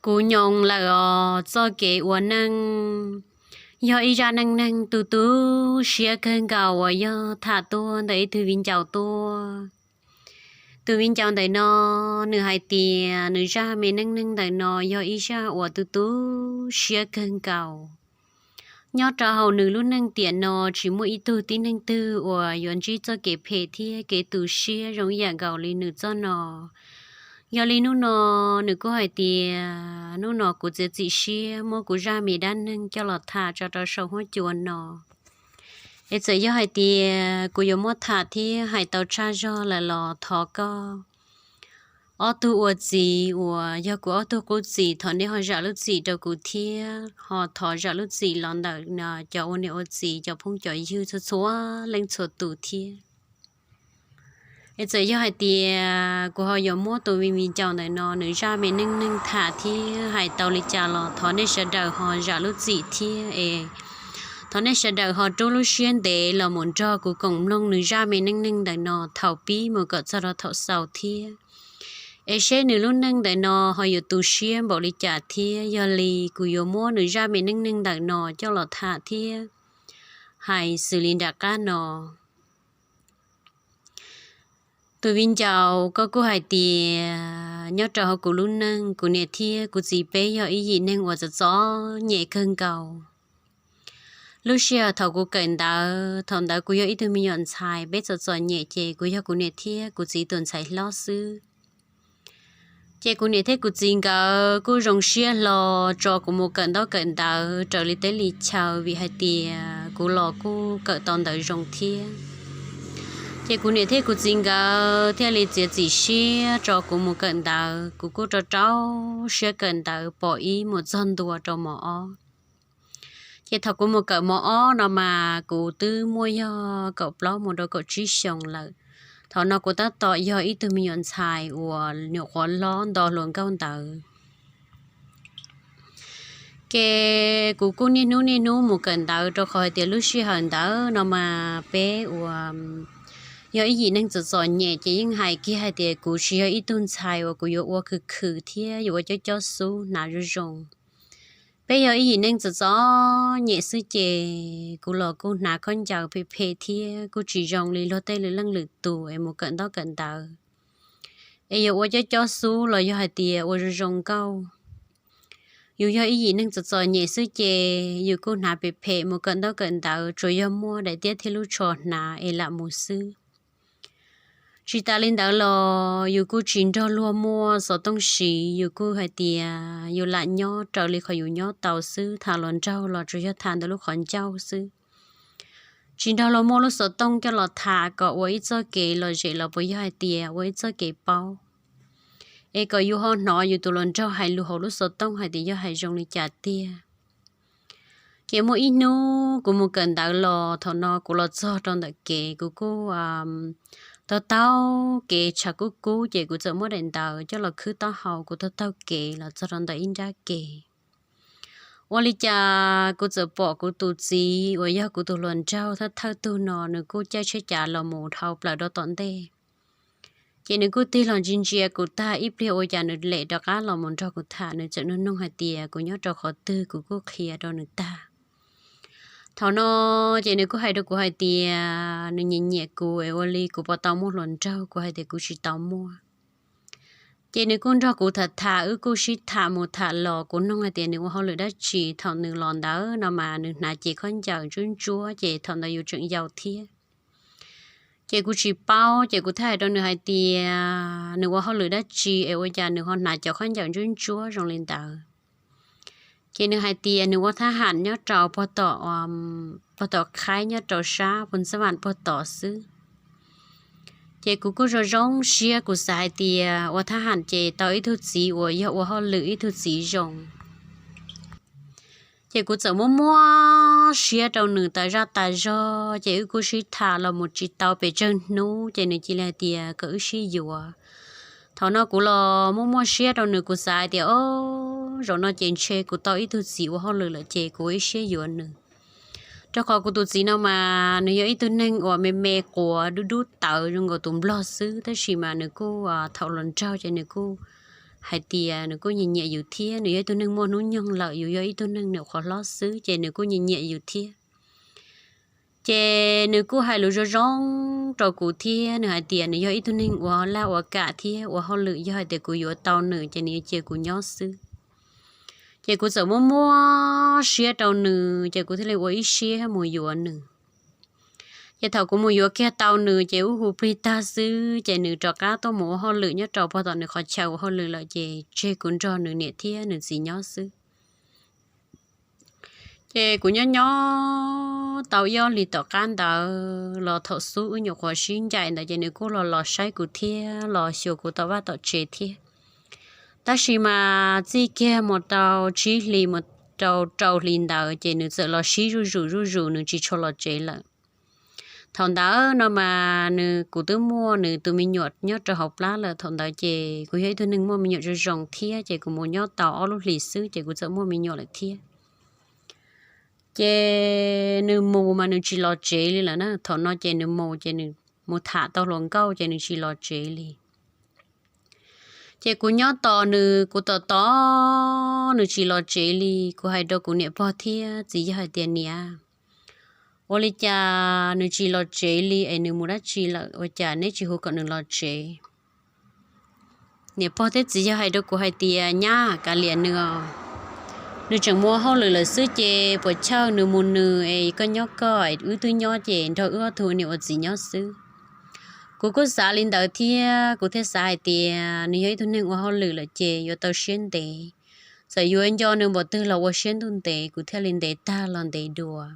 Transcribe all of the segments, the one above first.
Kuv nyoos lawm os, txoj kev ua neej yog ib zaj neej neeg tu tu siab kawg nkaus uas yog tham tuaj ntawm ib tug viv ncaus tuaj. Tus viv ncaus ntawm no, nws hais tias nws zaj me neej neeg ntawm no yog ib zaj uas tu tu siab kawg nkaus. Nyob rau hauv nws lub neej tiam no tsis muaj ib tug tib neeg twg uas yuav ntsib txoj kev phem thiab kev tu siab zoo ib yam nkaus li nws txoj no. Yog li hnub no, nws kuj hais tias hnub no kuv txiav txim siab muab kuv zaj me dab neeg coj los tham tso rau saum huab cua no. Es txawm yog hais tias kuv yuav muab tham thiab hais tau tshaj zog lawm los thov koj ob tug ua txiv uas yog kuv ob tug qub txim, thov nej ho zam lub txim rau kuv thiab ho thov zam lub txim los ntawm cov ua niam ua txiv, cov phooj cov ywg txhua txhua leej txhua tus thiab. Es txawm yog hais tias kuv ho yuav muab tus me viv ncaus ntawm no nws zaj me neej neeg tham thiab hais tau li cas los thov nej sawv daws ho zam lub txim thiab es thov nej sawv daws ho rub lub siab ntev los mus nrog kuv koom mloog nws zaj me neej neeg ntawm no thaum pib mus kom txog rau thaum xaus thiab, es seb nws lub neej ntawm no ho yuav tu siab npaum li cas thiab. Yog li kuv yuav muab nws zaj me neej neeg ntawm no coj los tham thiab hais xws li nram qab no. Tus viv ncaus, koj kuj hais tias nyob rau hauv kuv lub neej, kuv niam thiab kuv txiv peb yog ib yim neeg uas txom txom nyem kawg nkaus. Lub sij hawm thaum kuv kawm ntawv, thaum ntawd kuv yog ib tug me nyuam ntxhais, peb txom txom nyem ces kuv yog kuv niam thiab kuv txiv tus ntxhais hlob xwb. Ces kuv niam thiab kuv txiv nkawd kuj zoo siab hlo tso kuv mus kawm ntaub kawm ntawv raws li teb li chaw, vim hais tias kuv los kuj kawm tau ntawv zoo thiab. Ces kuv niam thiab kuv txiv nkawd thiaj li txiav txim siab tso kuv mus kawm ntawv, kuv kuj rau rau siab kawm ntawv pom ib mus txog ntua rau mos ob. Ces thaum kuv mus kawm mos ob no mas kuv twb muaj yog kaum plaub mus rau kaum tsib xyoos lawm. Thaum no kuv tab tom yog ib tug me nyuam ntxhais uas nyuam qhuav hlob nto hluas nkauj ntawd. Ces kuv kuj niaj hnub niaj hnub mus kawm ntawv rau qhov hais tias lub sij hawm ntawd no mas peb uas yog ib yim neeg txom txom nyem ces yeej hais kiag hais tias kuv tsis yog ib tug ntxhais uas kuv yuav ua khwv khwv thiab yuav ua cob cob xub hnav zoo zoo. Peb yog ib yim neeg txom txom nyem xwb ces kuv los kuj hnav khaub ncaws phem phem thiab kuj tsis zoo li luag tej lwm leej lwm tus es mus kawm ntaub kawm ntawv, es yuav ua cob cob xub los yog hais tias ua zoo zoo nkauj. Yus yog ib yim neeg txom txom nyem xwb ces yus kuj hnav phem phem mus kawm ntaub kawm ntawv, tsuas yog muaj daim tiab thiab lub tsho hnav es lam mus xwb. Tsis tas li ntawd los yus kuj tsis nrog luag muaj xov tooj siv, yus kuj hais tias yus lam nyob raws li qhov yus nyob tau xwb, tham hluas nraug los tsuas yog tham ntawm lub qhov ncauj xwb. Tsis nrog luag muaj lub xov tooj coj los tham kom ua ib txoj kev lom zem los puas yog hais tias ua ib txoj kev paub, es kom yus ho hnov yus tus hluas nraug hais lus hauv lub xov tooj hais tias yog hais zoo li cas tiag. Ces muaj ib hnub kuv mus kawm ntawv los, thaum no kuv los txog rau ntawm kev, kuv kuj taug taug kev tshav kub kub, ces kuv txawm muab daim ntawv coj los khwb taub hau, kuv taug taug kev los txog rau ntawm ib nrab kev. Ua li cas kuv txawm pom kuv tus txiv uas yog kuv tus hluas nraug thawj thawj tug no, nws kuj caij tsheb cav los mus dhau plaws rau tom ntej. Ces nws kuj tig los ntsia ntsia kuv tag, ib pliag ua cas nws lem rov qab los mus nrog kuv tham, nws txawm nug noog hais tias kuv nyob rau qhov twg, kuv kuj qhia rau nws tag. Thaum no ces nws kuj hais rau kuv hais tias nws nyiam nyiam kuv es ua li kuv puas tau muaj hluas nraug, kuv hais tias kuv tsis tau muaj. Ces nws kuj nrog kuv tham tham, wb kuj sib tham mus tham los, kuv noog hais tias nws ua hauj lwm dab tsi. Thaum nws los ntawd no mas nws hnav cev khaub ncaws ntsuab ntsuab, ces thaum ntawd yus tseem yau thiab. Ces kuv tsis paub, ces kuv thiaj hais rau nws hais tias nws ua hauj lwm dab tsi es ua cas nws ho hnav cov khaub ncaws ntsuab ntsuab zoo li ntawd. Ces nws hais tias nws ua thab ham nyob rau pog tom, pog tom qhaib nyob rau sab pus ntxab vam pog tom xwb. Ces kuv kuj zoo zoo siab, kuv xav hais tias ua thab ham ces tau ib tug txiv uas yog ua hauj lwm ib tug txiv zoo. Ces kuv txawm muab muab siab rau nws tas zaj tas zog, ces wb kuj sib tham los mus tsis tau pes tsawg hnub, ces nws cia li hais tias kom wb sib yuav. Thaum no kuv los muab muab siab rau nws, kuv xav hais tias o, zaum no ces ntshe kuv tau ib tug txiv ua hauj lwm lawm ces kuv ua ib siab yuav nws. Rau qhov kuv tus txiv no mas nws yog ib tug neeg uas me me quav dub dub tawv zoo nkaus tus nplog xwb, tab sis mas nws kuj thaum hluas nraug ces nws kuj hais tias nws kuj nyiam nyiam yus thiab, nws yog ib tug neeg muaj hnub nyoog lawm, yus yog ib tug neeg nyuam qhuav hlob xwb, ces nws kuj nyiam nyiam yus thiab. Ces nws kuj hais lus zoo zoo rau kuv thiab, nws hais tias nws yog ib tug neeg ua laj ua kam thiab ua hauj lwm, yog hais tias kuv yuav tau nws ces nws yuav cia kuv nyob xwb. Ces kuv txawm muab muab siab rau nws, ces kuv thiaj li ua ib siab mus yuav nws. Ces thaum kuv mus yuav kiag tau nws ces ub hu plig tag xwb, ces nws rov qab tuaj mus ua hauj lwm nyob rau pog tom nws qhov chaw ua hauj lwm lawm, ces tseg kuv nrog nws niam thiab nws txiv nyob xwb. Ces kuv nyob nyob tau ib ob hlis tom qab ntawd los thaum xub wb nyuam qhuav sib ncaim ntawd ces nws kuj los los saib kuv thiab los xyuas kuv tom vaj tom tsev thiab. Tab sis mas txij kiag mus rau tsib hlis mus rau rau hlis ntawd ces nws txawm los sib zuj zus zuj zus, nws tsis tshua los tsev lawm. Thaum ntawd no mas nws, kuv twb muaj nws tus me nyuam nyob rau hauv plab lawm. Thaum ntawd ces kuv yog ib tug neeg muaj me nyuam zoo zoo thiab, ces kuv mus nyob tau ob lub hlis xwb ces kuv txawm muaj me nyuam lawm thiab. Ces nws mus mas nws tsis los tsev li lawm na. Thaum no ces nws mus ces nws mus tham tau hluas nkauj ces nws tsis los tsev li. Ces kuv nyob tos nws, kuv tos tos nws tsis los tsev li. Kuv hais rau kuv niam pog thiab txiv yawg hais tias, niam, ua li cas nws tsis los tsev li es nws mus dab tsi lawm, ua cas neb tsis hu kom nws los tsev? Niam pog thiab txiv yawg hais rau kuv hais tias, nyab, kav liam nws os, nws tseem mus ua hauj lwm lawm xwb ces puas chawj, nws mus nws es koj nyob koj, wb twb nyob ces nrog wb ob tug ua niam ua txiv nyob xwb. Kuv kuj xav li ntawd thiab, kuv thiaj xav hais tias nws yog ib tug neeg ua hauj lwm lawm ces yuav tau siab ntev. Txawm yuav nco nws npaum twg los ua siab ntuj ntev, kuv thiaj li ntev tag los ntev dua.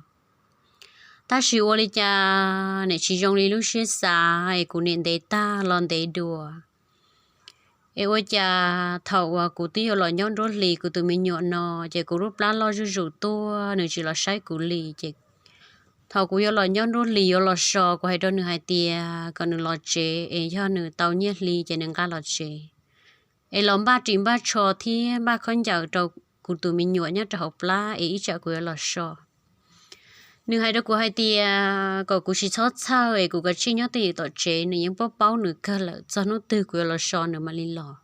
Tab sis ua li cas niam tsis zoo li lub siab xav es kuv niam ntev tag los ntev dua. Es ua cas thaum uas kuv twb yuav los nyob nruab hlis kuv tus me nyuam no, ces kuv lub plab loj zuj zus tuaj, nws tsis los saib kuv li. Ces thaum kuv yuav los nyob nruab hlis yuav los so, kuv hais rau nws hais tias kom nws los tsev es yog nws tau nyiaj hli ces nws nqa los tsev, es los npaj ris npaj tsho thiab npaj khaub ncaws rau kuv tus me nyuam nyob rau hauv plab es ib tsam kuv yuav los so. Nws hais rau kuv hais tias kom kuv tsis txhob txhawj es kuv kav tsij nyob twj ywm tom tsev, nws yeej paub paub nws kawg lawm, txog hnub twg kuv yuav los so nws mam li los.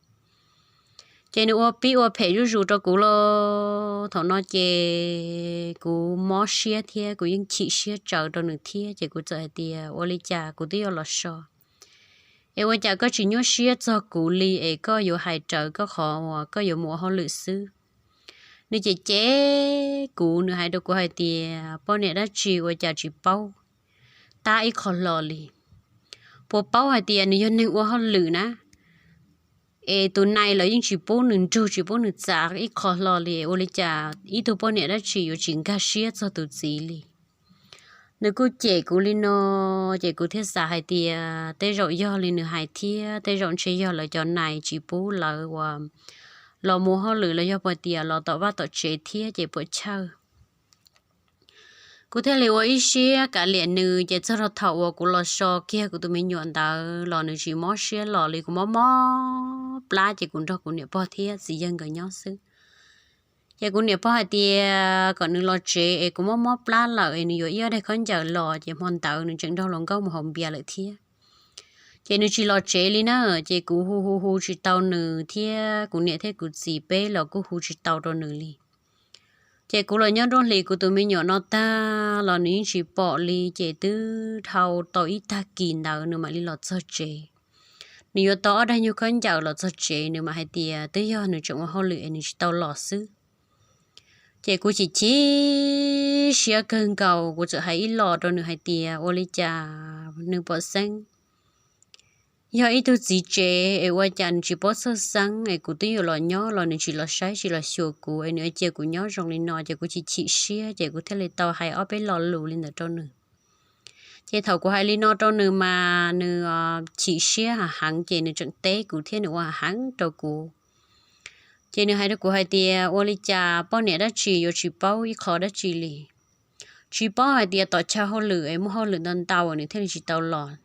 Ces nws ua pib ua phem zuj zus rau kuv los thaum no ces kuv mob siab thiab kuv yeej chim siab tsawv rau nws thiab, ces kuv txawm hais tias ua li cas kuv twb yuav los so es ua cas koj tsis nyuaj siab txog kuv li es koj yuav hais rawv koj qhov uas koj yuav mus ua hauj lwm xwb? Nws cem cem kuv, nws hais rau kuv hais tias poj niam dab tsi ua cas tsis paub tab ib qho hlo li. Puas paub hais tias nws yog neeg ua hauj lwm na, es tus nai los yeej tsis pub nws nrug tsis pub nws txav ib qho hlo li, ua li cas ib tug poj niam dab tsi yuav tsis nkag siab txog tus txiv li? Nws kuj cem kuv li no, ces kuv thiaj xav hais tias tej zaum yog li nws hais thiab, tej zaum ntshe yog lawv cov nai tsis pub lawv uas los mus hauj lwm los yog puas tias los tom vaj tom tsev thiab ces puas chawj. Kuv thiaj li ua ib siab kav liam nws, ces txog rau thaum uas kuv los so kiag kuv tus me nyuam ntawd los nws tsis mob siab los li, kuv mob mob plab ces kuv nrog kuv niam pog thiab txiv yawg nkawd nyob xwb. Ces kuv niam pog hais tias kom nws los tsev es kuv mob mob plab lawm es nws yuav ib ob daig khaub ncaws los, ces hmo ntawd nws tseem nrog hluas nkauj mus haus npias lawm thiab. Ces nws tsis los tsev li na, ces kuv hu hu hu tsis tau nws thiab kuv niam thiab kuv txiv peb los kuj hu tsis tau rau nws li. Ces kuv los nyob nruab hlis kuv tus me nyuam no tag los nws yeej tsis pom li, ces twb dhau tau ib tag kis ntawd nws mam li los txog tsev. Nws yuav tau ob daig nyuag khaub ncaws los txog tsev, nws mam hais tias twb yog nws tseem ua hauj lwm es nws tsis tau los xwb. Ces kuv chim chim siab kawg nkaus, kuv txawm hais ib los rau nws hais tias ua li cas nws pom xeeb yog ib tug txiv tsev es ua cas nws tsis paub txhawj xeeb es kuv twb yuav los nyob los nws tsis los saib tsis los xyuas kuv es nws cia kuv nyob zoo li no, ces kuv chim chim siab, ces kuv thiaj li tau hais ob peb lo lus li ntawd rau nws. Ces thaum kuv hais li no rau nws mas nws chim siab heev heev, ces nws tseem teb kuv thiab nws ua heev heev rau kuv. Ces nws hais rau kuv hais tias ua li cas poj niam dab tsi yuav tsis paub ib qho dab tsi li, tsis paub hais tias tom chaw hauj lwm es muaj hauj lwm ntau ntau nws thiaj li tsis tau los.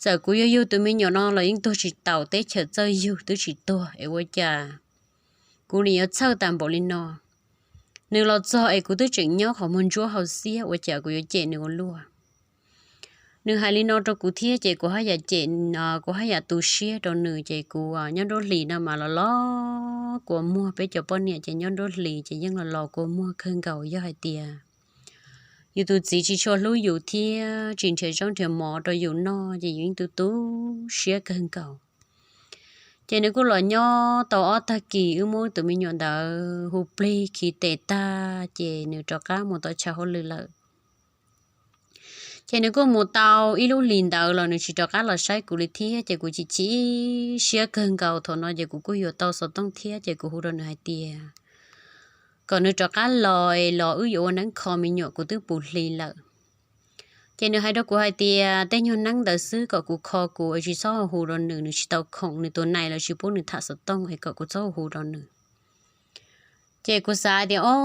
Txawm kuv yug yug tus me nyuam no los yeej tuag tsis taus, teb chaws txawj yug twb tsis tuag es ua cas kuv nim yuav txhawj tas npaum li no. Nws los txog es kuv twb tseem nyob qhov muag ntsuab hauv xiab, ua cas kuv yuav cem nws ua luaj. Nws hais li no rau kuv thiab ces kuv haj yam cem, kuv haj yam tu siab rau nws ces kuv nyob nruab hlis no mas los los kua muag, peb cov poj niam ces nyob nruab hlis ces yeej los los kua muag kawg nkaus. Yog hais tias yus tus txiv tsis tshua hlub yus thiab tsis nrhiav zaub nrhiav mov rau yus noj ces yus yeej tu tu siab kawg nkaus. Ces nws kuj los nyob tau ob tag kis, wb muab tus me nyuam ntawd hu plig khi tes tag ces nws rov qab mus tom chaw hauj lwm lawm. Ces nws kuj mus tau ib lub hlis ntawd los nws tsis rov qab los saib kuv li thiab ces kuv chim chim siab kawg nkaus. Thaum no ces kuv kuj yuav tau xov tooj thiab ces kuv hu rau nws hais tias kom nws rov qab los es los wb yuav ua neeb kho me nyuam, kuv twb puv hli lawm. Ces nws hais rau kuv hais tias tej nyuag neeb ntawd xwb kom kuv kho kuv es tsis txhob hu rau nws, nws tsis tau khoom, nws tus nais los tsis pub nws tham xov tooj es kom kuv txhob hu rau nws. Ces kuv xav hais tias, o,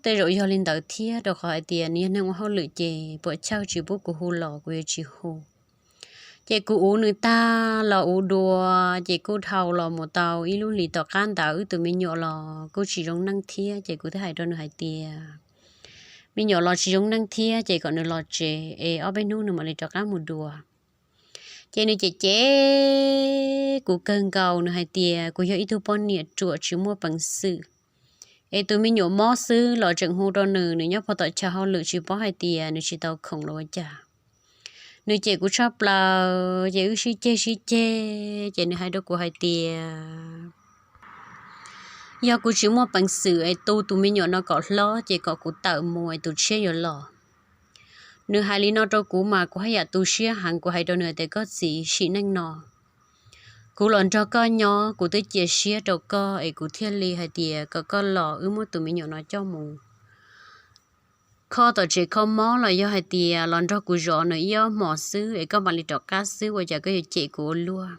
tej zaum yog li ntawd thiab, rau qhov hais tias nws yog neeg ua hauj lwm ces puam chawj tsis pub kuv hu los kuv yuav tsis hu. Ces kuv uv nws tag los uv dua, ces kuj dhau los mus tau ib lub hlis tom qab ntawd wb tus me nyuam los kuj tsis zoo neej thiab ces kuv thiaj hais rau nws hais tias me nyuam los tsis zoo neej thiab ces kom nws los tsev es ob peb hnub nws mam li rov qab mus dua. Ces nws cem cem kuv kawg nkaus, nws hais tias kuv yog ib tug poj niam ruam tsis muaj peev xwm, es tus me nyuam mob xwb los tseem hu rau nws, nws nyob puag tom chaw hauj lwm tsis paub hais tias nws tsis tau khoom los ua cas. Nws cem kuv tshaj plaws ces wb sib ceg sib ceg ces nws hais rau kuv hais tias yog kuv tsis muaj peev xwm es tu tus me nyuam no kom hlob ces kom kuv tawm mus es tus tshiab yuav los. Nws hais li no rau kuv mas kuv haj yam tu siab heev, kuv hais rau nws tias koj txiv, sim neej no kuv los nrog koj nyob, kuv twb cia siab rau koj es kuv thiaj li hais tias kom koj los wb muab tus me nyuam no coj mus kho tom tsev kho mob los yog hais tias los nrog kuv zov nws ib ob hmos xwb es koj mam li rov qab xwb, ua cas koj yuav cem kuv ua luaj.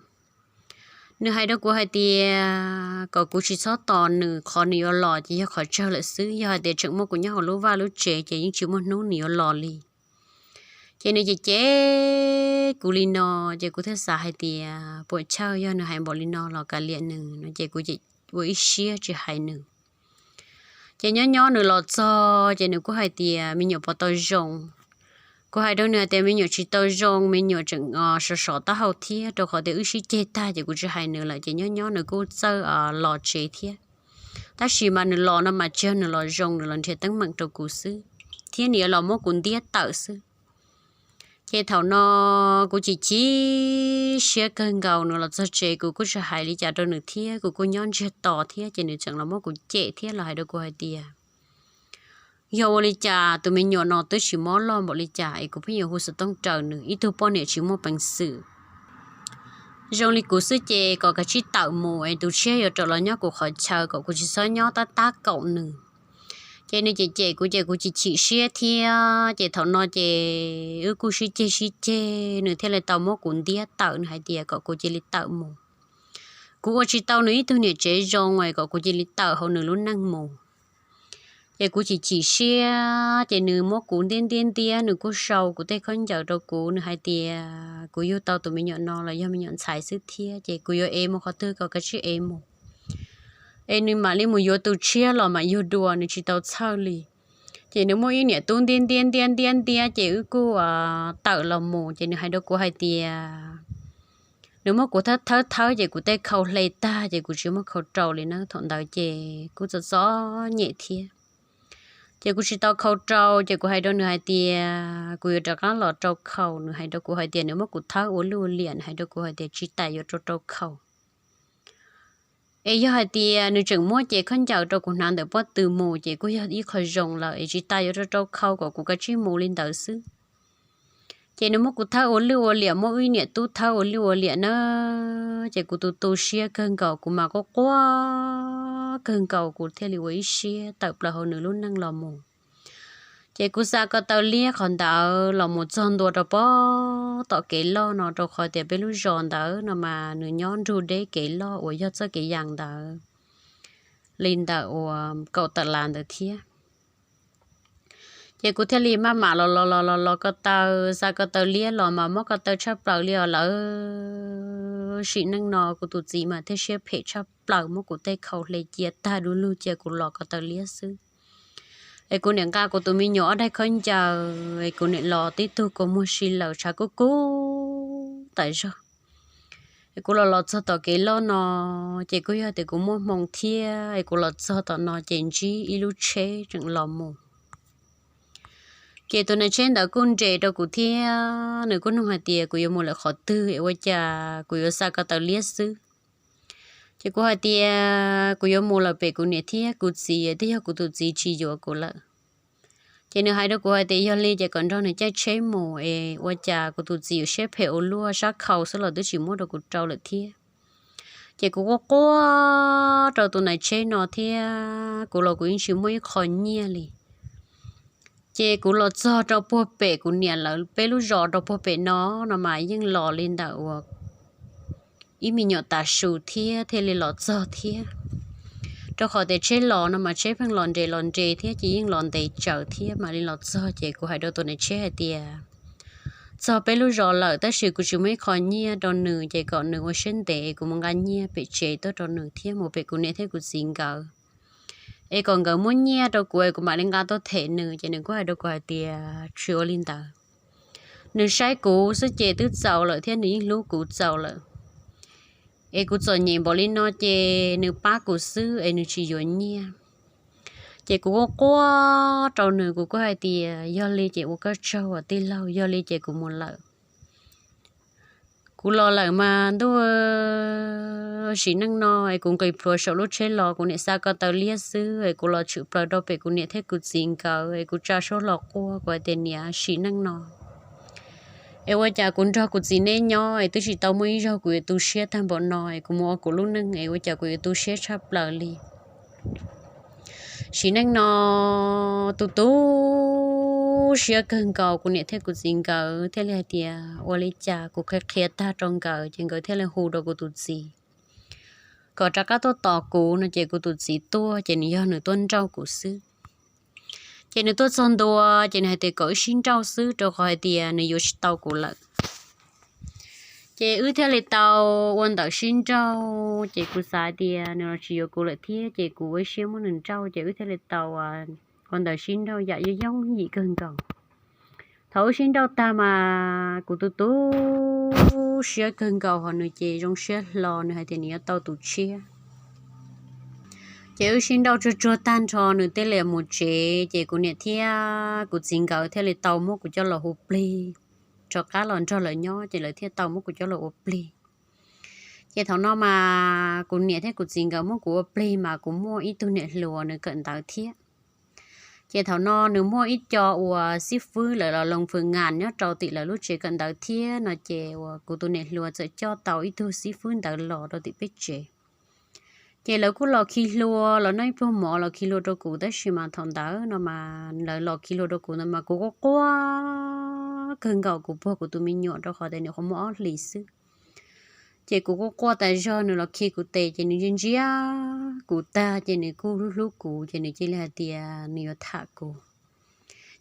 Nws hais rau kuv hais tias kom kuv tsis txhob tos nws, qhov nws yuav los ces yog qhov tsawg lawm xwb, yog hais tias tseem muaj kuv nyob hauv lub vaj lub tsev ces yeej tsis muaj hnub nws yuav los li. Ces nws cem cem kuv li no, ces kuv thiaj xav hais tias puam chawj, yog nws hais npaum li no los kav liam nws no ces kuv ua ib siab tsis hais nws. Ces nyob nyob nws los txog ces nws kuj hais tias me nyuam puas tau zoo. Kuv hais rau nws hais tias me nyuam tsis tau zoo, me nyuam tseem sov sov taub hau thiab, rau qhov tias wb sib ceg tag ces kuv tsis hais nws lawm. Ces nyob nyob nws kuj txawj los tsev thiab. Tab sis mas nws los no mas tsis yog nws los zoo, nws los nrhiav teeb meem rau kuv xwb, thiab nws yuav los muab kuv ntiab tawm xwb. Ces thaum no kuv chim chim siab kawg nkaus, nws los txog tsev kuv kuj tsis hais li cas rau nws thiab, kuv kuj nyob ntsiag to thiab, ces nws tseem los muab kuv cem thiab los hais rau kuv hais tias yog ua li cas tus me nyuam no twb tsis mob loj npaum li cas es kuv pheej yuav hu xov tooj raws nws, ib tug poj niam tsis muaj peev xwm zoo li kuv xwb ces kom kav tsij tawm mus es tus tshiab yuav rov los nyob kuv qhov chaw, kom kuv tsis txhob nyob tab tab kaum nws. Ces nws cem cem kuv ces kuv chim chim siab thiab, ces thaum no ces wb kuj sib ceg sib ceg, nws thiaj li tau muab kuv ntiab tawm, nws hais tias kom kuv cia li tawm mus. Kuv ua tsis tau nws ib tug niam tsev zoo es kom kuv cia li tawm hauv nws lub neej mus. Ces kuv chim chim siab, ces nws muab kuv ntiab ntiab ntiab, nws kuj sau kuv tej khaub ncaws rau kuv, nws hais tias kuv yug tau tus me nyuam no los yog me nyuam ntxhais xwb thiab, ces kuv yuav ev mus qhov twg kom kav tsij ev mus, es nws mam li mus yuav tus tshiab los mam yug dua, nws tsis tau txhawj li. Ces nws muab ib niam tub ntiab ntiab ntiab ntiab ntiab, ces wb kuj tawm los mus, ces nws hais rau kuv hais tias nws muab kuv thawb thawb thawb ces kuv tej khau hle tag ces kuv tsis muaj khau rau li na. Thaum ntawd ces kuj txom txom nyem thiab, ces kuv tsis tau khau rau, ces kuv hais rau nws hais tias kuv yuav rov qab los rau khau. Nws hais rau kuv hais tias nws muab kuv thawb ua luj ua liam, nws hais rau kuv hais tias tsis tas yuav rau rau khau. Es yog hais tias nws tseem muab cev khaub ncaws rau kuv hnav ntawm pob tw mus ces kuj yog ib qho zoo lawm, es tsis tas yuav rau rau khau kom kuv kav tsij mus li ntawd xwb. Ces nws muab kuv thawb ua luj ua liam, muab wb niam tub thawb ua luj ua liam na, ces kuv tu tu siab kawg nkaus, kuv mas quaj quaj kawg nkaus, kuv thiaj li ua ib siab tawm plaws hauv nws lub neej los mus. Ces kuv xa ko taw liab qhov ntawd los mus txog ntua rau pob tom kev loj no, rau qhov tias peb lub zos ntawd no mas nws nyob nrug deb kev loj uas yog txoj kev yas ntawd li ntawm uas kaum tawm las ntawd thiab. Ces kuv thiaj li maj mam los los los los los ko taw, xa ko taw liab los mas mob ko taw tshaj plaws li os lawm. Sim neej no kuv tus txiv mas thiaj siab phem tshaj plaws, muab kuv tej khau hle cia tag du lug cia kuv los ko taw liab xwb. Es kuv niam nqa kuv tus me nyuam ob daig khaub ncaws es kuv niam los tib tug kua muag si lawm tshav kub kub tas zog. Es kuv los los txog tom kev loj no, ces kuj yog tias kuv muaj hmoo thiab es kuv los txog tom no ces ntsib ib lub tsheb tseem los mus. Ces tus nais tsheb ntawd kuj nres rau kuv thiab nws kuj nug hais tias kuv yuav mus lawm qhov twg es ua cas kuv yuav xa ko taw liab xwb. Ces kuv hais tias kuv yuav mus lawm pem kuv niam thiab kuv txiv, twb yog kuv tus txiv tsis yuav kuv lawm. Ces nws hais rau kuv hais tias yog li ces kom nrog nws caij tsheb mus es ua cas kuv tus txiv yuav siab phem ua luaj, sab khau xwb los twb tsis muab rau kuv rau lawm thiab. Ces kuv quaj quaj rau tus nais tsheb no thiab kuv los kuv yeej tsis muaj ib qho nyiaj li. Ces kuv los txog rau puag pem kuv niam lawv peb lub zos rau puag pem no, no mas yeej los li ntawm uas ib me nyuam tav su thiab thiaj li los txog thiab. Rau qhov tias tsheb los no mas tsheb pheej los nres los nres thiab ces yeej los ntev tsawv thiab mam li los txog. Ces kuv hais rau tus nais tsheb hais tias txog peb lub zos lawm tab sis kuv tsis muaj ib qho nyiaj rau nws, ces kom nws ua siab ntev kuv mus nqa nyiaj pem tsev tuaj rau nws thiab mus pem kuv niam thiab kuv txiv nkawd, es kom nkawd muab nyiaj rau kuv es kuv mam li nqa tuaj them nws. Ces nws kuj hais rau kuv hais tias tsis ua li ntawd, nws saib kuv xwb ces twb txaus lawm thiab nws yeej hlub kuv txaus lawm. Es kuv txom nyem npaum li no ces nws pab kuv xwb es nws tsis yuav nyiaj. Ces kuv quaj quaj rau nws, kuv kuj hais tias yog li ces ua koj tsaug as tij laug, yog li ces kuv mus lawm. Kuv los lawm mas ntuj, sim neej no es kuv nqis plhuav saum lub tsheb los kuv niam xa ko taw liab xwb es kuv los tshwm plaws rau pem kuv niam thiab kuv txiv nkawd es kuv tsa suab hlo quaj, kuv hais tias niam, sim neej no es ua cas kuv nrog kuv txiv neb nyob es twb tsis tau muaj ib zaug kuv yuav tu siab tag npaum no es kuv mus ua kuv lub neej es ua cas kuv yuav tu siab tshaj plaws li. Sim neej no tu tu siab kawg nkaus, kuv niam thiab kuv txiv nkawd thiaj li hais tias ua li cas, kuv qhia qhia tag rau nkawd ces nkawd thiaj li hu rau kuv tus txiv kom rov qab tuaj tos kuv no. Ces kuv tus txiv tuaj ces nws yog nws tuaj nrauj kuv xwb. Ces nws tuaj txog ntua ces nws hais tias kom wb sib nrauj xwb rau qhov hais tias nws yuav tsis tau kuv lawm. Ces wb thiaj li tau ua ntawv sib nrauj, ces kuv xav hais tias nws los tsis yuav kuv lawm thiab ces kuv ua ib siab muab nws nrauj, ces wb thiaj li tau ua ntawv sib nrauj yam yooj yooj yim kawg nkaus. Thaum wb sib nrauj tag mas kuv tu tu siab kawg nkaus, ho nws ces zoo siab hlo, nws hais tias nws yuav tau tus tshiab. Ces wb sib nrauj tsuag tsuag tag nrho nws thiaj li mus tsev, ces kuv niam thiab kuv txiv nkawd thiaj li tau muab kuv coj los hu plig rov qab los nrog lawv nyob, ces lawv thiaj tau muab kuv coj los ua plig. Ces thaum no mas kuv niam thiab kuv txiv nkawd muab kuv ua plig mas kuv muaj ib tug niam hluas nws kawm ntawv thiab. Ces thaum no nws muaj ib co uas xib fwb lawv los loos fwm ngas nyob rau tim lawv lub tsev kawm ntawv thiab no, ces uas kuv tus niam hluas txawm coj tau ib tug xib fwb ntawd los rau tim peb tsev. Ces lawv kuj los khi hlua, los noj ib pluag mov los khi hlua rau kuv, tab sis mas thaum ntawd no mas lawv los khi hlua rau kuv ntawd mas kuv quaj quaj kawg nkaus, kuv puag kuv tus me nyuam rau qhov tias nws qhuav muaj ob hlis xwb. Ces kuv quaj quaj tas zog, nws los khi kuv tes ces nws ntsia ntsia kuv tag ces nws kuj hlub hlub kuv, ces nws cia li hais tias nws yuav tham kuv.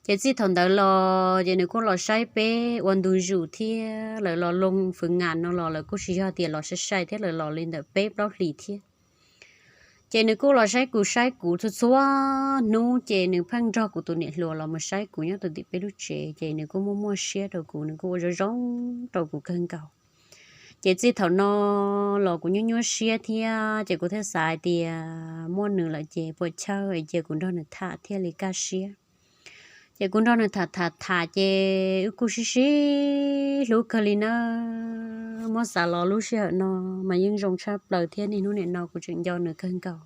Ces txij thaum ntawd los ces nws kuj los saib peb ua ntu zus thiab, lawv los loos fwm ngas no los lawv kuj tsis yog tias los sai sai thiab, lawv los li ntawm peb plaub hlis thiab. Ces nws kuj los saib kuv saib kuv txhua txhua hnub, ces nws pheej nrog kuv tus niam hluas los mus saib kuv nyob rau tim peb lub tsev, ces nws kuj muaj muaj siab rau kuv, nws kuj ua zoo zoo rau kuv kawg nkaus. Ces txij thaum no los kuv nyuaj nyuaj siab thiab, ces kuv thiaj xav hais tias muaj nws lawm ces puas chawj es cia kuv nrog nws tham thiaj li kaj siab. Ces kuv nrog nws tham tham tham ces wb kuj sib sib hlub kawg li na. Muab xav los lub sij hawm no mas yeej zoo tshaj plaws thiab, niaj hnub niam no kuv tseem nco nws kawg nkaus.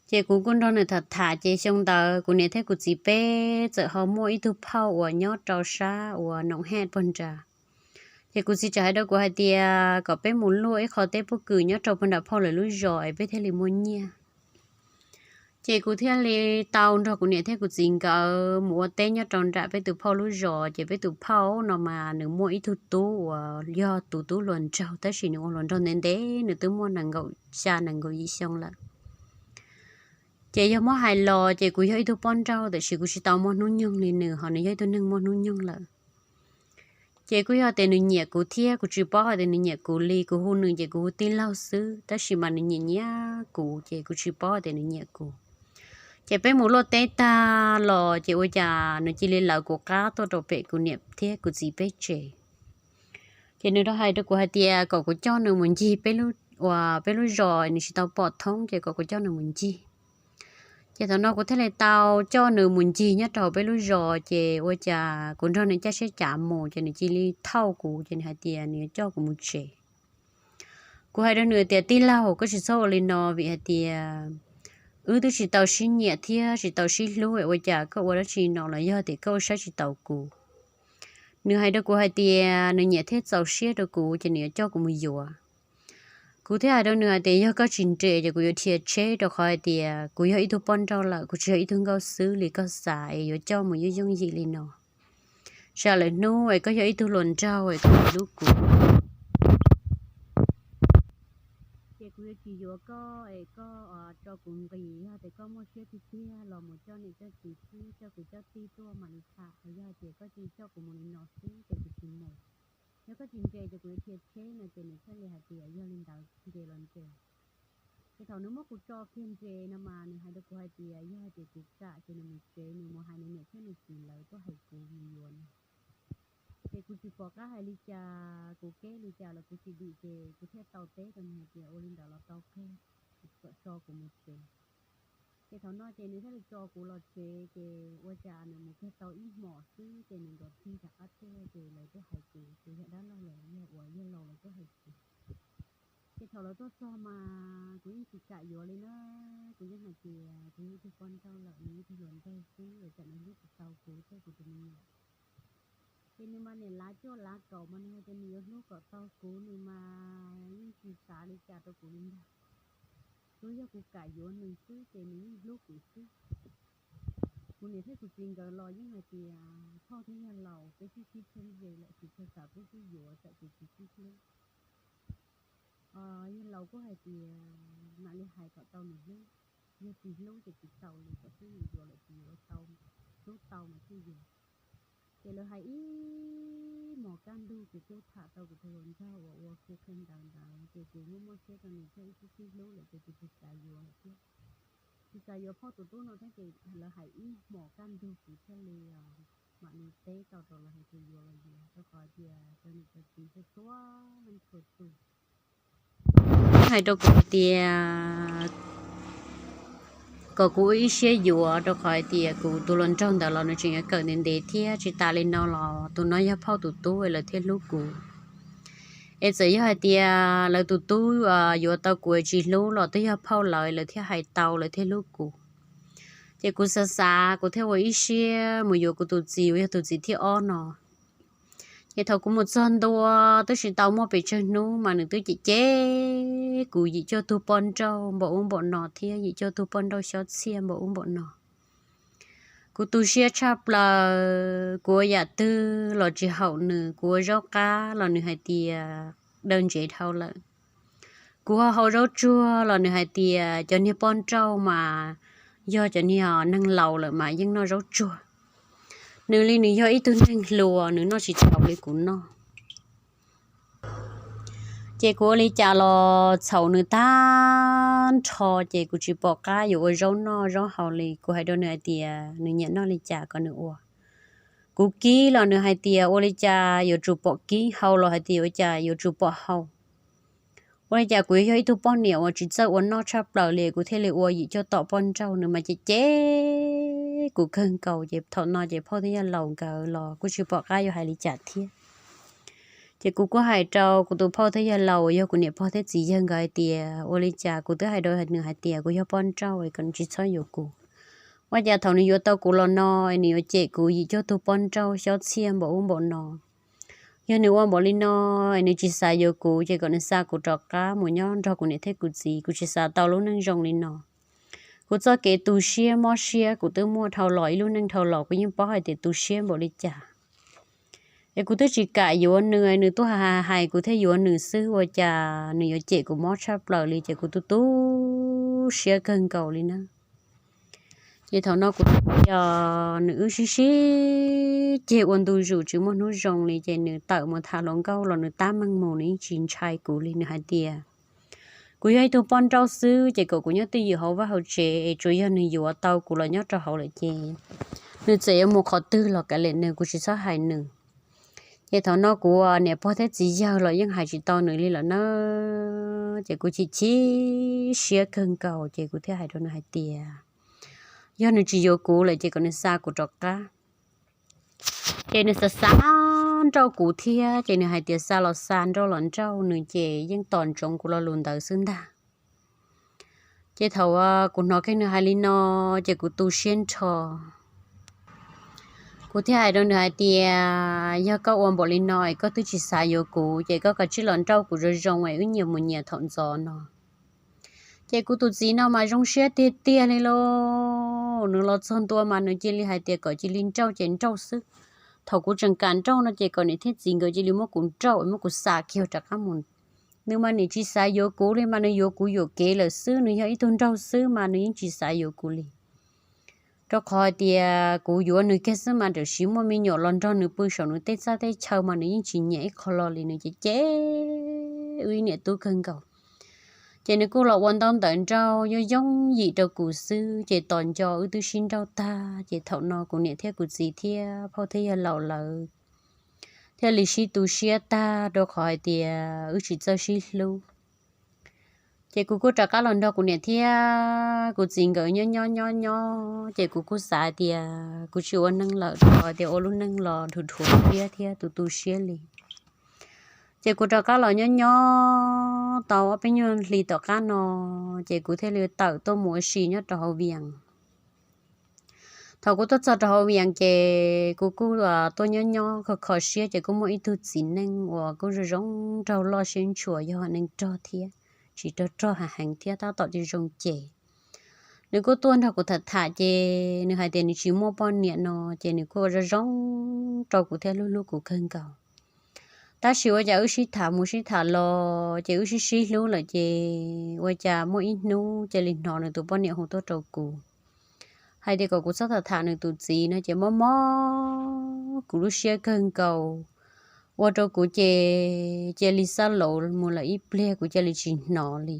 Ces kuv kuj nrog nws tham tham, ces xyoo ntawd kuv niam thiab kuv txiv peb txawm ho muaj ib tug phauj uas nyob rau sab uas Noom Hej puag nrad. Ces kuv txiv txawm hais rau kuv hais tias kom peb mus luaj ib qho teb pob kws nyob rau puag nram phauj lawv lub zos es peb thiaj li muaj nyiaj. Ces kuv thiaj li tau nrog kuv niam thiab kuv txiv nkawd mus ua teb nyob rau nram peb tus phauj lub zos. Ces peb tus phauj no mas nws muaj ib tug tub uas yog tus tub hluas nraug, tab sis nws ua hluas nraug ntev ntev, nws twb muaj nees nkaum xya nees nkaum yim xyoo lawm. Ces yog muab hais los ces kuv yog ib tug poj nrauj, tiam sis kuv tsis tau muaj hnub nyoog li nws, ho nws yog ib tug neeg muaj hnub nyoog lawm. Ces kuj yog tias nws nyiam kuv thiab, kuv tsis paub hais tias nws nyiam kuv li, kuv hu nws ces kuv hu tij laug xwb, tab sis mas nws nyiam nyiam kuv, ces kuv tsis paub hais tias nws nyiam kuv. Ces peb mus luaj teb tag los ces ua cas nws cia li lawv kuv qab tuaj rau pem kuv niam thiab kuv txiv peb tsev. Ces nws rov hais rau kuv hais tias kom kuv coj nws mus ncig peb lub, uas peb lub zos nws tsis tau pom thoob ces kom kuv coj nws mus ncig. Ces thaum no kuv thiaj li tau coj nws mus ncig nyob rau hauv peb lub zos, ces ua cas kuv nrog nws caj siab cav mus ces nws cia li thauj kuv ces nws hais tias nws yuav coj kuv mus tsev. Kuv hais rau nws tias tij laug, koj tsis txhob ua li no vim hais tias wb twb tsis tau sib nyiam thiab tsis tau sib hlub, ua cas koj ua dab tsi no los yog tias koj ua saib tsis taus kuv. Nws hais rau kuv hais tias nws nyiam thiab txaus siab rau kuv ces nws yuav coj kuv mus yuav. Kuv thiaj hais rau nws hais tias yog koj tsis nres ces kuv yuav dhia tsheb, rau qhov hais tias kuv yog ib tug poj nrauj lawm, kuv tsis yog ib tug nkauj xwb li koj xav es yuav coj mus yooj yooj yim li no. Tsam lawm hnub es koj yog ib tug hluas nraug es koj tsis hlub kuv, ces kuv yuav tsis yuav koj es koj tso kuv nqis. Yog tias koj muaj siab tiag tiag los mus coj niam coj txiv thiab coj kwv coj tij tuaj mam li tham, yog hais tias koj cia li coj kuv mus li no xwb ces kuv tsis mus. Yog koj tsis nres ces kuv yuav dhia tsheb no ces nws thiaj li hais tias yog li ntawd nres los nres. Ces thaum nws muab kuv tso kiag nres no mas nws hais rau kuv hais tias yog hais tias kuv kam ces nws mus tsev, nws mus hais nws niam thiab nws txiv lawv tuaj hais kuv mus yuav no. Ces kuv tsis pom qab hais li cas, kuv keb li cas los kuv tsis dim, ces kuv thiaj tau teb rau nws hais tias ua li ntawd los tau kawg, kom tso kuv mus tsev. Ces thaum no ces nws thiaj li tso kuv los tsev, ces ua cas nws mus kiag tau ib hmos xwb ces nws nrov txig rov qab tuaj, ces lawv tuaj hais kuv, kuv yog dab laug los yog uas yawg laus lawv tuaj hais kuv. Ces thaum lawv tuaj txog mas kuv yeej tsis kam yuav li na, kuv yeej hais tias kuv yog ib tug poj nrauj lawm, nws yog ib tug hluas nraug xwb, ua cas nws hlub tsis tau kuv thiab kuv tus me nyuam. Ces nws mas niam lav cuaj lav kaum mas nws hais tias nws yuav hlub kom tau kuv, nws mas yeej tsis xav li cas rau kuv li ntag. Tsuas yog kuv kam yuav nws xwb ces nws yeej hlub kuv xwb. Kuv niam thiab kuv txiv nkawd los yeej hais tias phauj thiab yawg laus peb sib sib tshoob ze lawm, tsis tshua xav pub sib yuav, tsam ces tsis sib hlub. Yawg laus kuj hais tias mam li hais kom tau nws hlub, yog tsis hlub ces tsis tau li, kom xwb nws yuav lawm tsis yuav tau, hlub tau mas thiaj yuav. Ces lawv hais ib hmos kaj ntug, kuv kuj tham tau kuv tus hluas nraug uas ua kuv qhia ntawv ntawd, ces kuv muaj muaj siab rau nws thiab ib sib sib hlub lawm ces kuv tsis xav yuav lawm thiab. Tsis xav yuav phauj tus tub no thiab, ces lawv hais ib hmos kaj ntug kuv thiaj li mam li teb tau rau lawv hais tias yuav los yuav, rau qhov tias cov niam cov txiv txhua txhua leej txhua tus hais rau kuv hais tias kom kuv ua ib siab yuav, rau qhov hais tias kuv tus hluas nraug ntawd los nws tseem yuav kawm ntev ntev thiab, tsis tas li no los tus no yog phauj tus tub lawv thiaj hlub kuv. Es txawm yog hais tias lawv tus tub yuav tau kuv tsis hlub los twb yog phauj lawv, lawv thiaj hais tau lawv thiaj hlub kuv. Ces kuv xav xav kuv thiaj ua ib siab mus yuav kuv tus txiv uas yog tus txiv thib ob no. Ces thaum kuv mus txog ntua twb tsis tau muaj pes tsawg hnub mas nws twb cem cem kuv yim cuaj tug poj nrauj npaum ub npaum no thiab yim cuaj tug poj nrauj xyob txhiaj npaum ub npaum no. Kuv tu siab tshaj plaws, kuv ua yam twg los tsis haum nws, kuv ua zaub qab los nws hais tias daw ntsev dhau lawm. Kuv ho hau zaub tsuag los nws hais tias cov niag poj nrauj mas yog cov niag neeg laus lawm mas yeej noj zaub tsuag. Nws li nws yog ib tug neeg hluas nws noj tsis tau li kuv noj. Ces kuv ua li cas los txhaum nws tag nrho ces kuv tsis pom qab yuav ua zaub noj zaub haus li. Kuv hais rau nws hais tias nws nyiam noj li cas kom nws ua. Kuv kib los nws hais tias ua li cas yuav tsum pom kib, haus los hais tias ua cas yuav tsum pom haus. Ua li cas kuv yog ib tug poj niam uas tsis txawj ua noj tshaj plaws li, kuv thiaj li ua yim cuaj tom poj nrauj, nws mas cem cem kuv kawg nkaus. Ces thaum no ces phauj thiab yawg laus nkawd los kuj tsis pom qab yuav hais li cas thiab. Ces kuv kuj hais rau kuv tus phauj thiab yawg laus uas yog kuv niam pog thiab txiv yawg nkawd hais tias ua li cas kuv twb hais rau nws hais tias kuv yog poj nrauj es kom nws tsis txhob yuav kuv. Ua cas thaum nws yuav tau kuv los no es nws yuav cem kuv yim cuaj tug poj nrauj xyob txhiaj npaum ub npaum no. Yog nws ua npaum li no es nws tsis xav yuav kuv ces kom nws xa kuv rov qab mus nyob nrog kuv niam thiab kuv txiv, kuv tsis xav tau lub neej zoo li no. Kuv txoj kev tu siab mob siab kuv twb muaj dhau los ib lub neej dhau los, kuv yeej paub hais tias tu siab npaum li cas. Es kuv twb tsis kam yuav nws, nws tuaj hais hais kuv thiaj yuav nws xwb, ua cas nws yuav cem kuv mob tshaj plaws li, ces kuv tu tu siab kawg nkaus li na. Ces thaum no kuv yog nws wb sib sib ceg ua ntu zus tsis muaj hnub zoo li, ces nws tawm mus tham hluas nkauj los nws tab meeg mus, nws yeej tsis ntshai kuv li. Nws hais tias Kuv yog ib tug poj nrauj xwb ces kom kuv nyob twj ywm hauv vaj hauv tsev, tsuas yog nws yuav tau kuv los nyob rau hauv lawm ces nws txawm yuav mus qhov twg los kav liam nws, kuv tsis txhob hais nws. Ces thaum no kuv niam pog thiab txiv yawg los yeej hais tsis tau nws li lawm na. Ces kuv chim chim siab kawg nkaus ces kuv thiaj hais rau nws hais tias yog nws tsis yuav kuv lawm ces kom nws xa kuv rov qab. Ces nws xav xa nrauj kuv thiab, ces nws hais tias xa los xa nrauj los nrauj, nws ces yeej tos ntsoov kuv lo lus ntawd xwb ntag. Ces thaum kuv hnov kiag nws hais li no, ces kuv tu siab nrho. Kuv thiaj hais rau nws hais tias yog koj ua npaum li no es koj twb tsis xav yuav kuv ces koj kav tsij los nrauj kuv zoo zoo es wb nyias mus nyias thaum ntxov no. Ces kuv tus txiv no mas zoo siab tiag tiag li lauj. Nws los txog ntua mas nws cia li hais tias kom cia li nrauj ces nrauj xwb. Thaum kuv tseem kam nrauj no ces kom niam thiab txiv nkawd cia li muab kuv nrauj, muab kuv xa kiag rov qab mus. Nws mas niam tsis xav yuav kuv li mas nws yuav kuv yuam kev lawm xwb, nws yog ib tug nraug xwb mas nws yeej tsis xav yuav kuv li. Rau qhov hais tias kuv yuav nws kiag xwb mas tam sim muaj me nyuam los nrog nws pw saum nws tej txaj tej chaw mas nws yeej tsis nyiam ib qho lo li, nws ces cem wb ib niam tub kawg nkaus. Ces nws kuj los ua ntaub ntawv nrauj yooj yooj yim rau kuv xwb, ces tos nco wb twb sib nrauj tag, ces thaum no kuv niam thiab kuv txiv thiab phauj thiab yawg laus lawv thiaj li sib tu siab tag rau qhov hais tias wb tsis txawj sib hlub. Ces kuv kuj rov qab los nrog kuv niam thiab kuv txiv nkawd nyob nyob nyob nyob, ces kuv kuj xav hais tias kuv tsis ua neeg lawm rau qhov tias ua lub neej los dhuav dhuav siab thiab tu tu siab li. Ces kuv rov qab los nyob nyob tau ob peb nyuag hli tom qab no, ces kuv thiaj li tawm tuaj mus ua si nyob rau hauv Vias. Thaum kuv tuaj txog rau hauv Vias ces kuv kuj tuaj nyob nyob kho kho siab, ces kuj muaj ib tug txiv neej uas kuj zoo zoo nraug loj siab ntshua, yog neeg rog thiab tsis rog rog heev heev thiab tab tom zoo zoo ces nws kuj tuaj nrog kuv tham tham, ces nws hais tias nws tsis muaj poj niam no, ces nws kuj ua zoo zoo rau kuv thiab hlub hlub kuv kawg nkaus. Tab sis ua cas wb sib tham mus sib tham los ces wb sib sib hlub lawm, ces ua cas muaj ib hnub cia li hnov nws tus poj niam hu tuaj rau kuv hais tias kom kuv txhob tham tham nws tus txiv no, ces mob mob kuv lub siab kawg nkaus, ua rau kuv ces cia li xab laus mus lawm ib pliag kuv cia li tsis hnov li.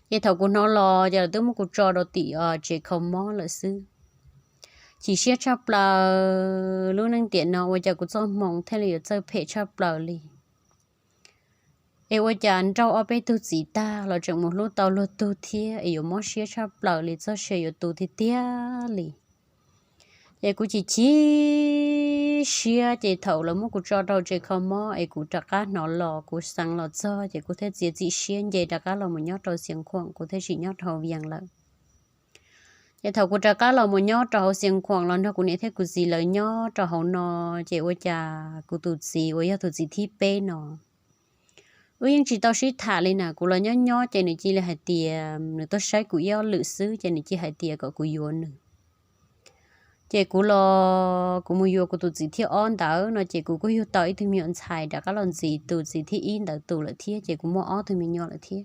Ces thaum kuv hnov los ces lawv twb muab kuv tso rau tim tsev kho mob lawm xwb. Chim siab tshaj plaws, lub neej tiam no ua cas kuv txoj hmoo thiaj li yuav txawj phem tshaj plaws li. Es ua cas nrauj ob peb tug txiv tag los tseem mus hlub tau luag tug thiab, es yuav mob siab tshaj plaws li, txoj sia yuav tu tiag tiag li. Ces kuv chim chim siab, ces thaum lawv muab kuv tso rau tsev kho mob es kuv rov qab hnov los, kuv xeev los txog ces kuv thiaj txiav txim siab nce rov qab los mus nyob rau Xiav Khuam, kuv thiaj tsis nyob rau hauv Vias lawm. Ces thaum kuv rov qab los mus nyob rau hauv Xiav Khuam los nrog kuv niam thiab kuv txiv lawv nyob rau hauv no, ces ua cas kuv tus txiv uas yog tus txiv thib peb no, wb yeej tsis tau sib tham li na. Kuv los nyob nyob ces nws cia li hais tias nws tuaj saib kuv ib ob lwm xwb ces nws cia hais tias kom kuv yuav nws. Ces kuv los kuv mus yuav kuv tus txiv thib ob ntawd no ces kuv kuj yug tau ib tug me nyuam ntxhais rov qab los ntxiv tus txiv thib ib ntawd tus lawm thiab, ces kuv muaj ob tug me nyuam lawm thiab.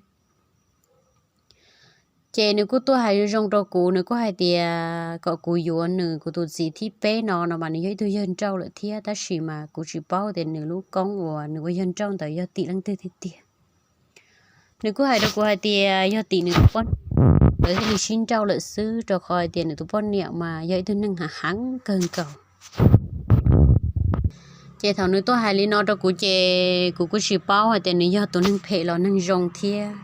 Ces nws kuj tuaj hais zoo zoo rau kuv, nws kuj hais tias kom kuv yuav nws, kuv tus txiv thib peb no no mas nws yog ib tug yawg nrauj lawm thiab, tab sis mas kuv tsis paub tias nws lub koob uas nws ua yawg nrauj ntawd yog tim leej twg tiag tiag. Nws kuj hais rau kuv hais tias yog tim nws tus poj niam, lawv thiaj li sib nrauj lawm xwb, rau qhov hais tias nws tus poj niam mas yog ib tug neeg hav heev kawg nkaus. Ces thaum nws tuaj hais li no rau kuv ces kuv kuj tsis paub hais tias nws yog tus neeg phem los neeg zoo thiab.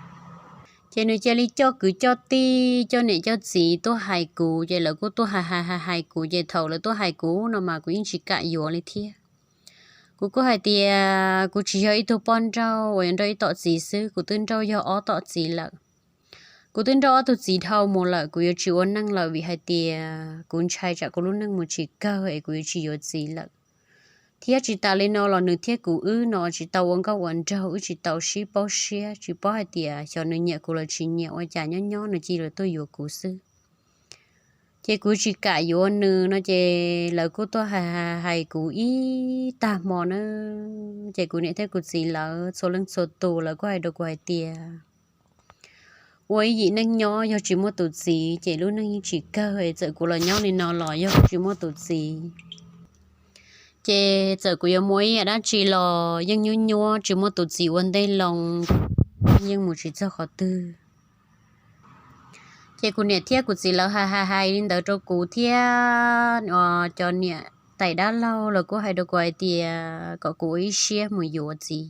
Ces nws cia li coj kwv coj tij, coj niam coj txiv tuaj hais kuv, ces lawv kuj tuaj hais hais hais hais kuv, ces thaum lawv tuaj hais kuv no mas kuv yeej tsis kam yuav li thiab. Kuv kuj hais tias kuv tsis yog ib tug poj nrauj uas yuav nrauj ib tom txiv xwb, kuv twb nrauj yog ob tom txiv lawm. Kuv twb nrauj ob tug txiv dhau mus lawm, kuv yuav tsis ua neej lawm vim hais tias kuv ntshai tsam kuv lub neej mus tsis kawg es kuv yuav tsis yuav txiv lawm. Thiab tsis tas li no los nws thiab kuv wb no tsis tau ua nkauj ua nraug, wb tsis tau sib paub siab, tsis paub hais tias xyov nws nyiam kuv los tsis nyiam, ua cas nyob nyob nws cia li tuaj yuav kuv xwb. Ces kuv tsis kam yuav nws no ces lawv kuj tuaj hais hais kuv ib tag hmo na. Ces kuv niam thiab kuv txiv lawv txhua leej txhua tus lawv kuj hais rau kuv hais tias ua ib yim neej nyob yog tsis muaj tus txiv ces lub neej yeej tsis kawg, txawm kuv los nyob li no los yog tsis muaj tus txiv ces txawm kuv yuav muaj ib yam dab tsi los yeej nyuab nyuab tsis muaj tus txiv ua ntej loo. yeej mus tsis txog qhov twg. Ces kuv niam thiab kuv txiv lawv hais hais hais li ntawd rau kuv thiab, cov niam tais dab laug los kuj hais rau kuv hais tias kom kuv ua ib siab mus yuav txiv.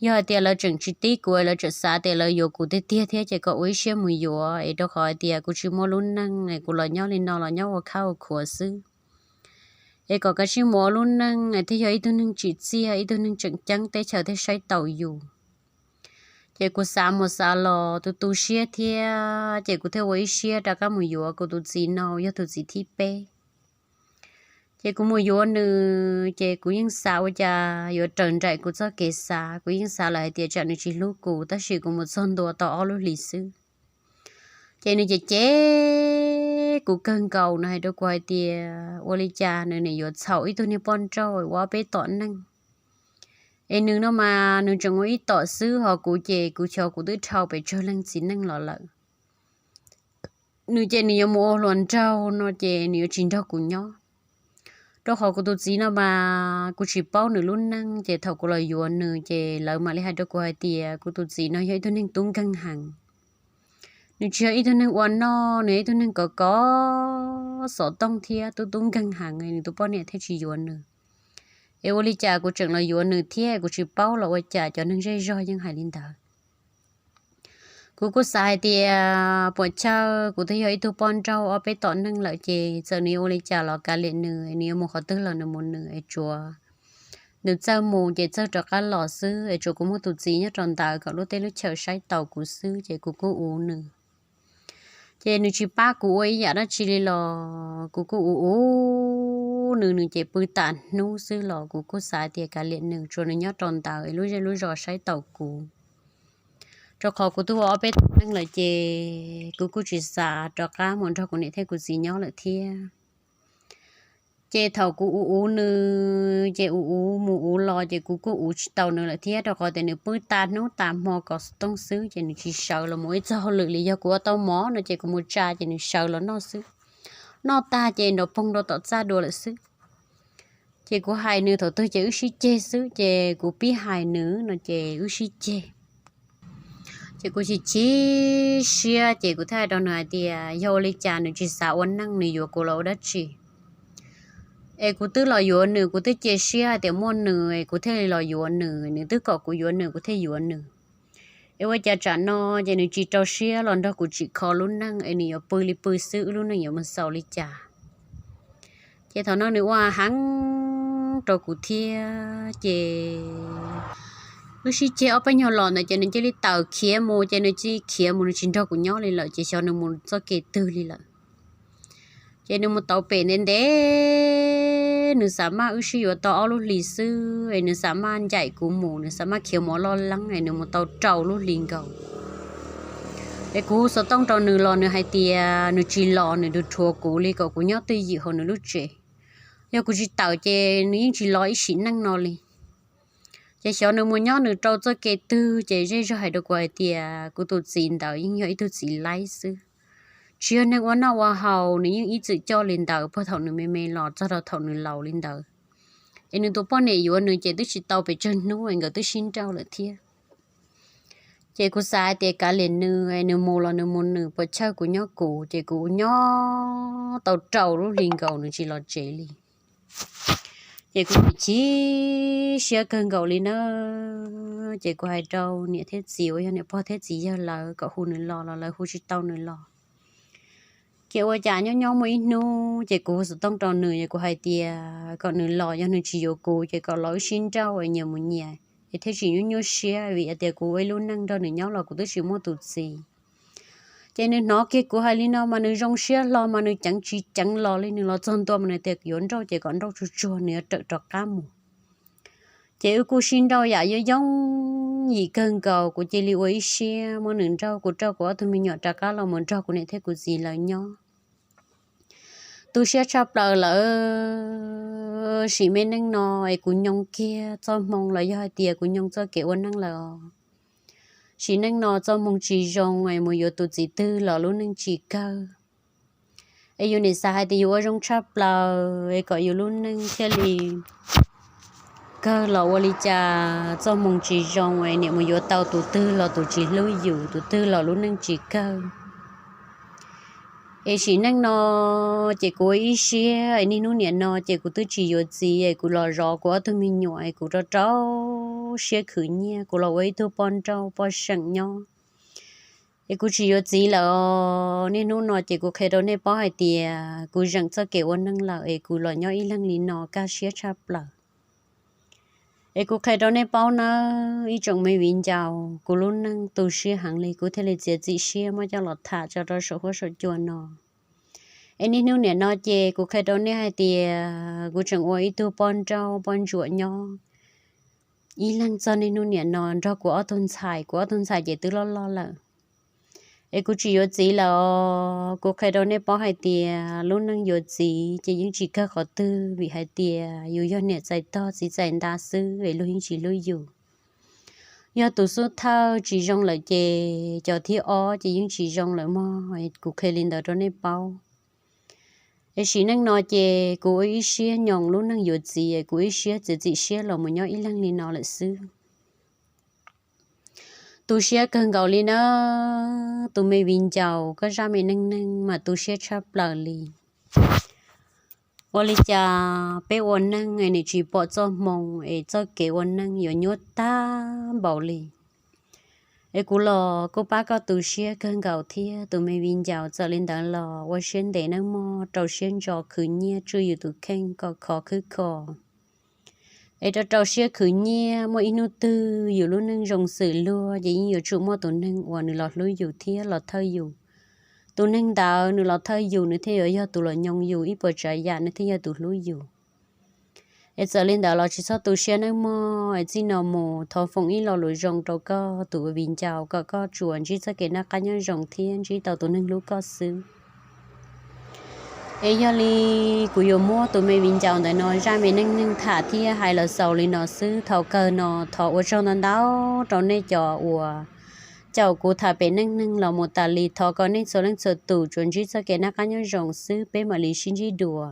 Yog hais tias lawv tseem tsis tib kuv, lawv tseem xav tias lawv yuav kuv tiag tiag thiab ces kom ua ib siab mus yuav es rau qhov hais tias kuv tsis muaj lub neej es kuv los nyob li no los nyob ua khab ua khuav xwb. Es kom kav tsij mus ua lub neej es thiaj yog ib tug neeg tsim txiaj, ib tug neeg tseem ceeb teb chaws thiaj saib taus yus. Ces kuv xav mus xav los tu tu siab thiab ces kuv thiaj ua ib siab rov qab mus yuav kuv tus txiv no, yog tus txiv thib peb. Ces kuv mus yuav nws ces kuv yeej xav ua cas yuav raws nraim kuv txoj kev xav, kuv yeej xav lawm hais tias tsam nws tsis hlub kuv, tab sis kuv mus txog ntua tau ob lub hlis xwb ces nws cem cem kuv kawg nkaus, nws hais rau kuv hais tias ua li cas nws nim yuav txhaum ib tug niag poj nrauj ua ob peb tom neej. Es nws no mas nws tseem ua ib tom xwb, ho kuv ces kuv xyov kuv twb dhau pes tsawg leej txiv neej los lawm. Nws ces nws yuav mus ua hluas nraug no ces nws yuav tsis nrog kuv nyob, rau qhov kuv tus txiv no mas kuv tsis paub nws lub neej. Ces thaum kuv los yuav nws ces lawv mam li hais rau kuv hais tias kuv tus txiv no yog ib tug neeg tub nkeeg heev. Nws tsis yog ib tug neeg ua noj, nws yog ib tug neeg kov kov xov tooj thiab tub tub nkeeg heev, nws tus poj niam thiaj tsis yuav nws. Es ua li cas kuv tseem los yuav nws thiab, kuv tsis paub los ua cas, cov neeg zej zog yeej hais li ntawd. Kuv kuj xav hais tias puas chawj, kuv twb yog ib tug poj nrauj ob peb tom neej lawm ces txawm nws yuav ua li cas los kav liam nws, nws yuav mus qhov twg los nws mus nws, es tsuav nws txawj mus ces txawj rov qab los xwb, es tsuav kuv muaj tus txiv nyob rau ntawd kom lub teb lub chaw saib taus kuv xwb ces kuv kuj uv nws. Ces nws tsis pab kuv ua ib yam dab tsi li los kuv kuj uv uv nws, nws ces pw tas hnub xwb los kuv kuj xav tias kav liam nws, tsuav nws nyob rau ntawd es lub zej lub zos saib taus kuv. Rau qhov kuv twb ua ob peb tom neej lawm ces kuv kuj tsis xav rov qab mus nrog kuv niam thiab kuv txiv nyob lawm thiab. Ces thaum kuv uv uv nws ces uv uv mus uv los ces kuv kuj uv tsis tau nws lawm thiab, rau qhov tias nws pw tas hnub tas hmo kov xov tooj xwb ces nws tsis sawv los mus ib txog hauj lwm li. Yog kuv ua tau mov no ces kuv mus tsa ces nws sawv los noj xwb. Noj tag ces nrov poog rau tom txaj dua lawm xwb. Ces kuv hais nws thaum twg ces wb sib ceg xwb, ces kuv pib hais nws no ces wb sib ceg. Ces kuv chim chim siab ces kuv thiaj hais rau nws hais tias yog ua li cas nws tsis xav ua neej, nws yuav kuv los ua dab tsi? Es kuv twb los yuav nws, kuv twb cia siab hais tias muaj nws es kuv thiaj li los yuav nws, nws twb kom kuv yuav nws kuv thiaj yuav nws. Es ua cas tsam no ces nws tsis rau siab los nrog kuv tsim kho lub neej es nws yuav pw li pw xwb, wb lub neej yuav mus xaus li cas? Ces thaum no nws ua heev rau kuv thiab ces wb sib ceg ob peb nyuag los ntawd ces nws cia li tawm khiav mus, ces nws cia li khiav mus, nws tsis nrog kuv nyob li lawm, ces xyov nws mus txoj kev twg li lawm. Ces nws mus tau pem ntev ntev, nws xav maj wb sib yuav tau ob lub hlis xwb es nws xav maj ncaim kuv mus, nws xav maj khiav mus ua loj leeb es nws mus tau rau lub hlis nkaus. Es kuv hu xov tooj rau nws los nws hais tias nws tsis los, nws rhuav rhuav kuv li kom kuv nyob twj ywm hauv nws lub tsev. Yog kuv tsis tawm ces nws yeej tsis los ib sim neej no li. Ces xyov nws mus nyob nws rau txoj kev twg, ces zej zog hais rau kuv hais tias kuv tus txiv ntawd yeej yog ib tug txiv laib xwb, tsis yog neeg ua noj ua haus, nws yeej ib txwm coj li ntawd puag thaum nws me me los txog rau thaum nws laus li ntawd. Es nws tus poj niam yuav nws ces twb tsis tau pes tsawg hnub es nkawd twb sib nrauj lawm thiab. Ces kuv xav hais tias kav liam nws, nws mus los nws mus nws, puas chawj kuv nyob kuv, ces kuv nyob tau rau lub hli nkaus nws tsis los tsev li. Ces kuv chim chim siab kawg nkaus li na. Ces kuv hais rau niam thiab txiv uas yog niam pog thiab txiv yawg lawv kom hu nws los los lawv hu tsis tau nws los. Ces ua cas nyob nyob muaj ib hnub ces kuv hu xov tooj rau nws, ces kuv hais tias kom nws los, yog nws tsis yuav kuv ces kom los wb sib nrauj es nyias mus nyias, es thiaj tsis nyuaj nyuaj siab, vim hais tias kuv ua ib lub neej nrog nws nyob los kuv twb tsis muaj tus txiv. Ces nws hnov kiag kuv hais li no mas nws zoo siab hlo mas nws ceev tsis ceev los li, nws los txog ntua mas nws tias yuav nrauj ces kom nrauj tsuag tsuag, nws yuav rawm rov qab mus. Ces wb kuj sib nrauj yam yooj yooj yim kawg nkaus, kuv cia li ua ib siab muab nws nrauj, kuv rauj kuv ob tug me nyuam rov qab los mus nrog kuv niam thiab kuv txiv lawv nyob. Tu siab tshaj plaws lawm, sim me neej no es kuv nyoo kiag txoj hmoo los yog hais tias kuv nyoo txoj kev ua neej lawm os. Sim neej no txoj hmoo tsis zoo es mus yuav tus txiv twg los lub neej tsis kawg. Es yus nim xav hais tias yus ua zoo tshaj plaws es kom yus lub neej thiaj li kawg los ua li cas txoj hmoo tsis zoo es niam mus yuav tau tus twg los tus tsis hlub yus, tus twg los lub neej tsis kawg. Es sim neej no ces kuv ua ib siab es niaj hnub niam no ces kuv twb tsis yuav txiv es kuv los zov kuv ob tug me nyuam es kuv rau rau siab khwv nyiaj, kuv los ua ib tug poj nrauj poj seem nyob. Es kuv tsis yuav txiv lawm os. Niaj hnub no ces kuv qhia rau nej paub hais tias kuv zeem txoj kev ua neej lawm es kuv los nyob ib leeg li no kaj siab tshaj plaws. Es kuv qhia rau nej paub nawb ib tsoom me viv ncaus, kuv lub neej tu siab heev li kuv thiaj li txiav txim siab muab coj los tham tso rau saum huab saum cua no. Es niaj hnub niam no ces kuv qhia rau nej hais tias kuv tseem ua ib tug poj nrauj poj ntsuam nyob ib leeg txog niaj hnub niam no nrog kuv ob tug ntxhais, kuv ob tug ntxhais ces twb loj loj lawm. Es kuv tsis yuav txiv lawm os. Kuv qhia rau nej paub hais tias lub neej yuav txiv ces yeej tsis kawg qhov twg, vim hais tias yus yog niam txais tog txiv txais nta xwb es luag yeej tsis hlub yus. Yog tus xub thawj tsis zoo lawm ces cov thib ob ces yeej tsis zoo lawm mog. Kuv qhia li ntawd rau nej paub. Es sim neej no ces kuv ua ib siab nyoos lub neej yuav txiv, kuv ib siab txiav txim siab los mus nyob ib leeg li no lawm xwb. Tu siab kawg nkaus li nawb tus me viv ncaus, koj zaj me neej neeg mas tu siab tshaj plaws li. Ua li cas peb ua neej es nws tsis pom txoj hmoo es txoj kev ua neej yuav nyuaj tag npaum li. Es kuv los kuj pab koj tu siab kawg nkaus thiab tus me viv ncaus, txawm li ntawd los ua siab ntev nawb mog, rau siab ntso khwv nyiaj tswj yus tus kheej kom khov khwb kho. Es rau rau siab khwv nyiaj, muaj ib hnub twg yus lub neej zoo xws luag ces yeej yuav tsum muaj tus neeg uas nws los hlub yus thiab los thawj yus. Tus neeg ntawd nws los thawj yus nws thiaj yuav yog tus los nyoo yus, ib puas tsav yam nws thiaj yog tus hlub yus. Es txawm li ntawd los tsis txhob tu siab nawb mog, es txij no mus thov foom ib lo lus zoo rau koj tus ua viv ncaus kom koj tsuas ntsib txoj kev noj qab nyob zoo thiab ntsib tau tus neeg hlub koj xwb. Es yog li kuv yuav muab tus me viv ncaus ntawm no zaj me neej neeg tham thiab hais los xaus li no xwb. Thaum kawg no thov ua tsaug ntau ntau rau nej cov uas caum kuv tham pem neej neeg los mus tas li. Thov kom nej txhua leej txhua tus tsuas ntsib txoj kev noj qab nyob zoo xwb, peb mam li sib ntsib dua.